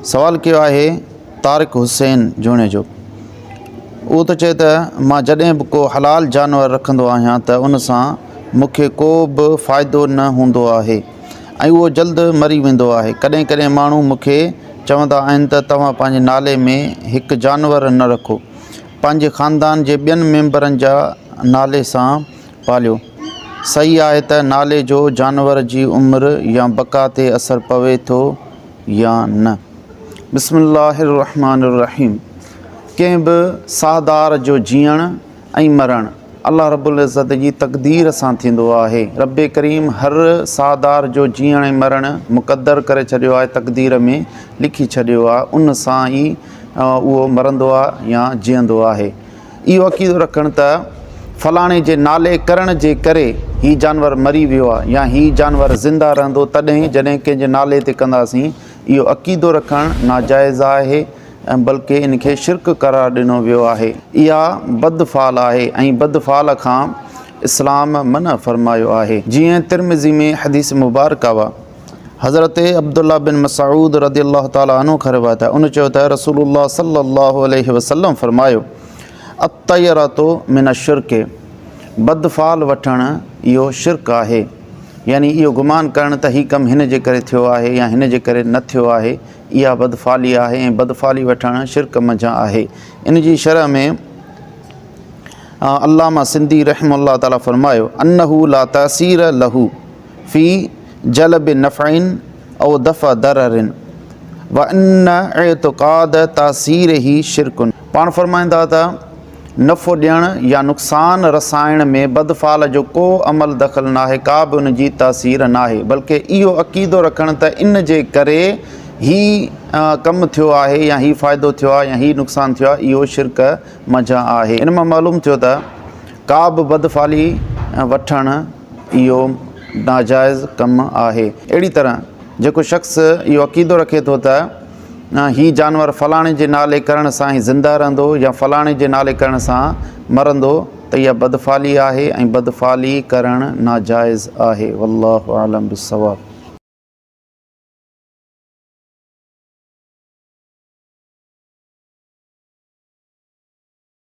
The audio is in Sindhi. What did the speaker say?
سوال ڪيو آهي طارق حسين جوڻيجو اهو ٿو چئي ته مان جڏهن به ڪو حلال جانور رکندو آهيان ته ان سان مون کي ڪو به فائدو نه هوندو آهي ۽ اهو جلد مري ويندو آهي. ڪڏهن ڪڏهن ماڻهو مون کي چوندا آهن ته توهان پنهنجي نالي ۾ هڪ جانور نه رکو، پنهنجي خاندان جي ٻين ميمبرن جا نالي سان پاليو. صحيح آهي ته نالي جو جانور جي عمر يا بقا تي اثر پوي ٿو يا نه؟ بسم الله الرحمٰن الرحيم ڪنهن به ساهدار جو جيئڻ ۽ مرڻ الله رب العزت جي تقدير سان ٿيندو آهي. رب ڪريم هر ساهدار جو جيئڻ ۽ مرڻ مقدر ڪري ڇڏيو آهي، تقدير ۾ لکي ڇڏيو آهي، ان سان ئي اهو مرندو آهي يا جيئندو آهي. اهو عقيدو رکڻ ته فلاڻي جي نالي ڪرڻ جي ڪري هي جانور مري ويو آهي يا هي جانور زنده رهندو تڏهن جڏهن ڪنهن جي نالي تي ڪنداسين، اهو عقيدو رکڻ ناجائز آهي. بلڪه ان کي شرڪ قرار ڏنو ويو آهي. اها بد فال آهي ۽ بد فال کان اسلام منع فرمايو آهي. جيئن ترمذي ۾ حديث مبارڪه و حضرت عبدالله بن مسعود رضي الله تعالٰي عنه کان روايت آهي ان چيو ته رسول الله صلي الله عليه وسلم فرمايو الطيرة من الشرڪ بد فال وٺڻ اهو شرڪ آهي يعني اهو گمان ڪرڻ ته هي ڪم هن جي ڪري ٿيو آهي يا هن جي ڪري نه ٿيو آهي اها بدفالي آهي ۽ بدفالي وٺڻ شرڪ منجهان آهي. ان جي شرح ۾ علامه سنڌي رحمه الله تعالٰي فرمايو، انه لا تاثير له في جلب نفع او دفع ضرر وان اعتقاد تاثيره شرڪ. پاڻ فرمائن ٿا ته نفعو ڏيڻ يا نقصان رسائڻ ۾ بدفال جو ڪو عمل دخل ناهي، ڪا به ان جي تاثير ناهي، بلڪه اهو عقيدو رکڻ ته ان جي ڪري هي ڪم ٿيو آهي يا هي فائدو ٿيو آهي يا هي نقصان ٿيو آهي، اهو شرڪ منجهان آهي. ان مان معلوم ٿيو ته ڪا به بدفالي وٺڻ اهو ناجائز ڪم آهي. اهڙي طرح جيڪو شخص اهو عقيدو رکي ٿو ته هي جانور فلاڻي جي نالي ڪرڻ سان ئي زنده رهندو يا فلاڻي جي نالي ڪرڻ سان مرندو ته اها بدفالي آهي ۽ بدفالي ڪرڻ ناجائز آهي والله اعلم بالصواب.